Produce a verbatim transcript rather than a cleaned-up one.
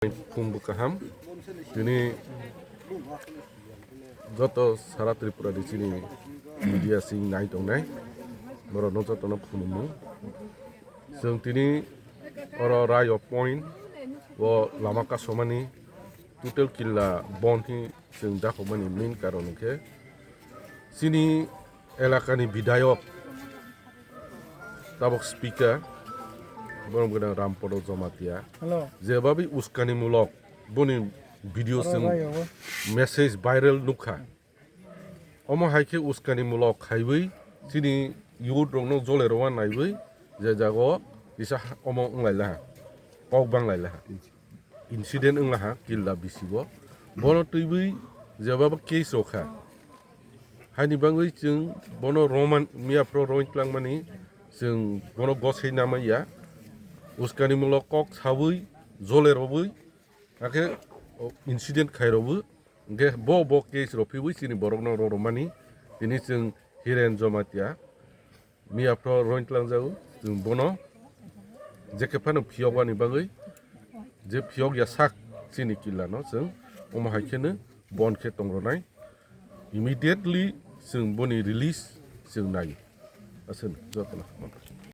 Phung bwkha ham. Tini joto sara Tripura ni chini media sing nai tongnai. Borok no joto no phunukmung. Chwng tini oro Rayo point o lama kasomani total killa bon hi chwng dakhokmani main karon hwnkhe chini elakani bidayok tabok speaker borok gwnang Rampodo Jomatia. Hello. Jebabi uskani mulok boni video Oro chwng Rayo o. Message viral nukha. Omo hai khe uskani mulok khaiwi chini youth rokno jole rowa naiwi je jago kisa ha-, omo wng lai laha, kok bang lai laha, incident wng laha killa bisigo. Bono twiwi jeba bo case rok kha. Haini bangwi chwng bono roman miya phro roin tlangmani chwng bono gosei namaiya. Uskani mulok kok sawi jole rowi hakhe incident khai rowi. Hingke bo, bo case rok phiwi chini borok no roromani. Tini chwng Hiren Jomatia miya phro roin tlangjago. Chwng bono je khe phano phiyokmani bagwi je phiyok ya sak chini killa no chwng omo hai kheno bon khe tongronai. Immediately chwng boni release chwng nai. Aswk jotono.